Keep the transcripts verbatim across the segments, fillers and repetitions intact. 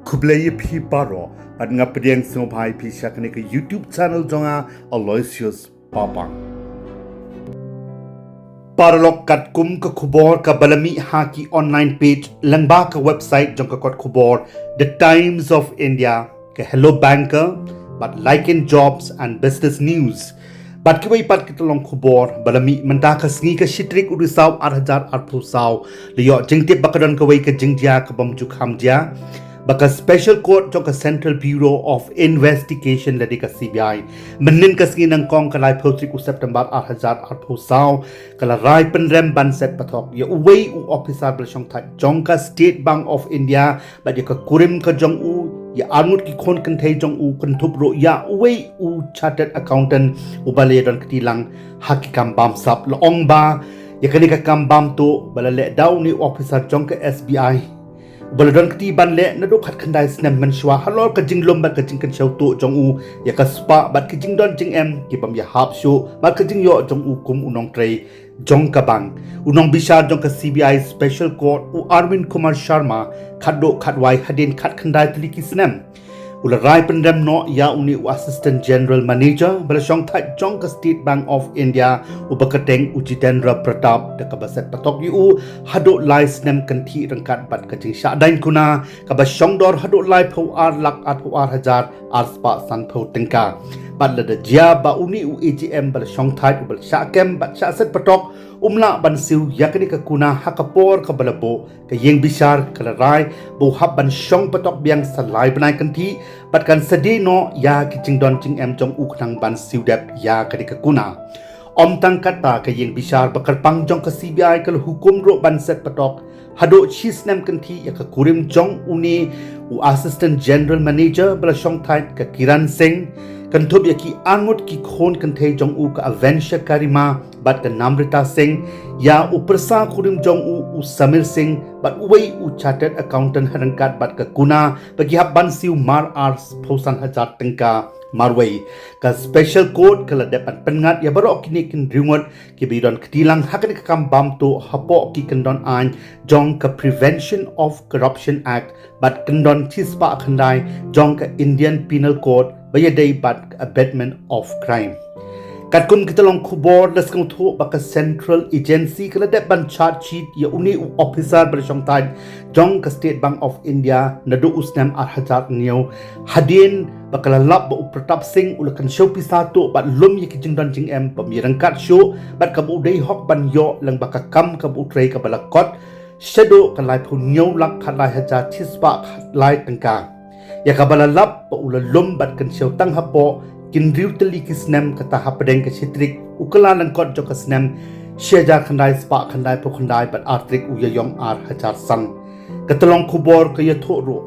Khublei ïa phi baroh, bad nga pdiang sngewbha ïa phi sha kane ka YouTube channel jong nga, Aloysius Papang. Paralok, katkum ka khubor kaba la mih ha ki online page lyngba ka website jong ka kot khubor The Times of India, ka Hello Banker, bad Licon Jobs and Business News, bad kiwei pat ki tyllong khubor ba la mih mynta ka sngi ka shi tarik u Risaw ar hajar arphew saw, la ïoh jingtip ba ka don kawei ka jingjia kabym ju kham jia, ba ka Special Court jong ka Central Bureau of Investigation lane ka C B I, mynnin ka sngi nyngkong ka laiphew tarik u September ar hajar arphew saw, ka la rai pynrem ban set pathok ïa uwei u officer ba la shongthait jong ka State Bank of India, bad ïa ka kurim ka jong u, ïa arngut ki khun kynthei jong u, kynthup ruh ïa uwei u chartered accountant uba la ïadon kti lang ha ki kam bamsap. La ong ba ïa kane ka kam bam tuh ba la leh da une u officer jong ka S B I, uba la don kti ban leh naduh khatkhyndai snem mynshuwa halor ka jinglum bad ka jingkynshew tuh jong u ïa ka spah bad ka jingdon jingem kibym ïahap shuh bad ka jingïoh jong u kum u nongtrei jong ka bank. U nongbishar jong ka C B I Special Court, u Arvind Kumar Sharma, khatduh khatwai hadien khatkhyndai tylli ki snem, u la rai pynrem noh ïa une u Assistant General Manager ba la shongthait jong ka State Bank of India, uba kyrteng u Jitendra Pratap, da kaba set pathok ïa u haduh lai snem kynthih ryngkat bad ka jingshah daiñ kuna kaba shongdor haduh laiphew ar lak arphew ar hajar ar spah sanphew tyngka. Bad lada jia ba une u A G M ba la shongthait uba la shah kem bad shah set pathok um lah ban siew ïa kane ka kuna ha ka por kaba la buh, ka ïing bishar ka la rai ba u hap ban shong pathok biang sa lai bnai kynthih bad kan sa die noh ïa ki jingdon jingem jong u khnang ban siew dep ïa kane ka kuna. Ym tang katta, ka ïing bishar ba kyrpang jong ka C B I ka la hukum ruh ban set pathok haduh shi snem kynthih ïa ka kurim jong une u Assistant General Manager ba la shongthait, ka Kiran Singh, kynthup ïa ki arngut ki khun kynthei jong u, ka Avansha Karima bad ka Namrita Singh, ïa u pyrsa kurim jong u, u Samir Singh, bad uwei u chartered accountant, ha ryngkat bad ka kuna ba ki hap ban siew mar arphew san hajar tyngka marwei. Ka Special Court ka la dep ban pynngat ïa baroh kine ki hynriew ngut kiba ïadon kti lang ha kane ka kam bam tuh hapoh ki kyndon aiñ jong ka Prevention of Corruption Act bad kyndon shispah khyndai jong ka Indian Penal Code ba ïadei bad ka abetment of crime. Katkum ki tyllong khubor, la sngewthuh ba ka Central Agency ka la dep ban charge sheet ïa une u officer ba la shongthait jong ka State Bank of India naduh u snem ar hajar hynñiew, hadien ba ka la lap ba u Pratap Singh u la kynshew pisa tuh bad lum ïa ki jingdon jingem bym ïaryngkat shuh bad kaba u dei hok ban ïoh lyngba ka kam kaba u trei kaba la kot shaduh ka laiphew hynñiew lak khatlai hajar shispah khatlai tyngka, ïa kaba la lap ba u la lum bad kynshew tang hapoh ki hynriew tylli ki snem, kata hapdeng ka shi tarik u Kyllalyngkot jong ka snem shi hajar khyndai spah khyndaiphew khyndai bad ar tarik u Ïaïong ar hajar san. Ka tyllong khubor ka ïathuh ruh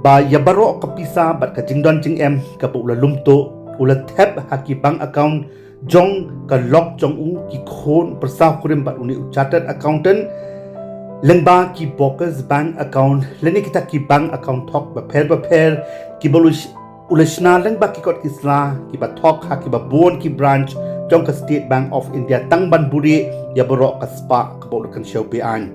ba ïa baroh ka pisa bad ka jingdon jingem kaba u la lum tuh u la thep ha ki bank account jong ka lok jong u, ki khun, pyrsa kurim bad une u chartered accountant lyngba ki bogus bank account lane kita ki bank account thok bapher bapher kiba u la sh-, u la shna lyngba ki kot ki sla kiba thok ha kiba bun ki branch jong ka State Bank of India tang ban buhrieh ïa baroh ka spah kaba u la kynshew be-aiñ.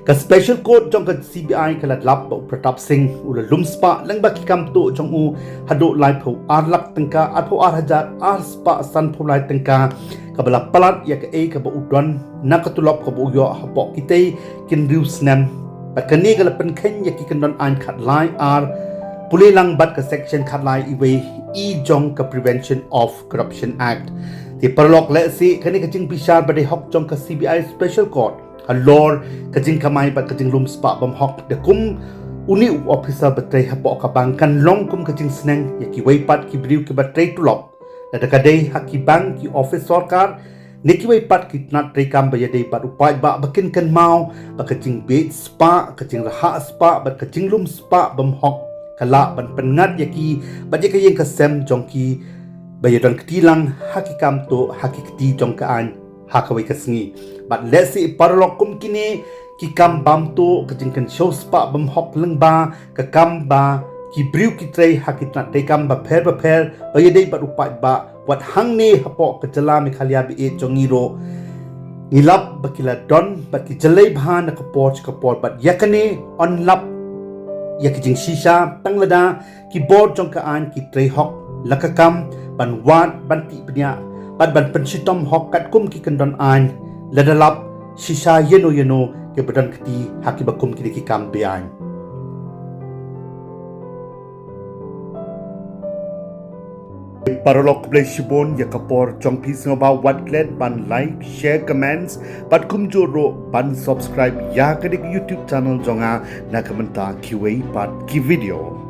Ka Special Court jong ka C B I ka la lap ba u Pratap Singh u la lum spah lyngba ki kam tuh jong u haduh laiphew ar lak tyngka, arphew ar hajar ar spah sanphew lai tyngka, kaba la palat ïa kaei kaba u don na ka tulop kaba u ïoh hapoh kitei ki hynriew snem. Bad kane ka la pynkheiñ ïa ki kyndon aiñ khatlai ar pule lang bad ka section khatlai iwei E jong ka Prevention of Corruption Act. Te paralok, lehse kane ka jingbishar ba dei hok jong ka C B I Special Court halor ka jingkamai bad ka jinglum spah bymhok da kum une u officer ba trei hapoh ka bank kan long kum ka jingsneng ïa kiwei pat ki briew kiba trei tulop, lada ka dei ha ki bank, ki office sorkar ne kiwei pat ki tnat treikam ba ïadei bad u paidbah, ba kin kynmaw ba ka jingbieit spah, ka jingrhah spah bad ka jinglum spah bymhok ka lah ban pynngat ïa ki bad ïa ka ïing ka sem jong ki ba ïadon kti lang ha ki kam tuh, ha ki kti jong ka aiñ ha kawei ka sngi. Bad lehse paralok, kum kine ki kam bam tuh, ka jingkynshew spah bymhok lyngba ka kam ba ki briew ki trei ha ki tnat treikam bapher bapher ba ïadei bad u paidbah, wat hangne hapoh ka jylla Meghalaya ba ïeit jong ngi ruh, ngi lap ba ki la don bad ki jyllei bha na ka por sha ka por. Bad ïa kane yn lap ïa ki jingshisha tang lada ki bor jong ka aiñ ki trei hok la ka kam ban wad, ban tih bniah bad ban pynshitom hok katkum ki kyndon aiñ, lada lap shisha ïano ïano kiba don kti ha kiba kum kine ki kam be-aiñ. Paralok, khublei shibun ïa ka por jong phi. Sngewbha wat klet ban like, share, comments bad kumjuh ruh ban subscribe ïa kane ka YouTube channel jong nga na ka bynta kiwei pat ki video.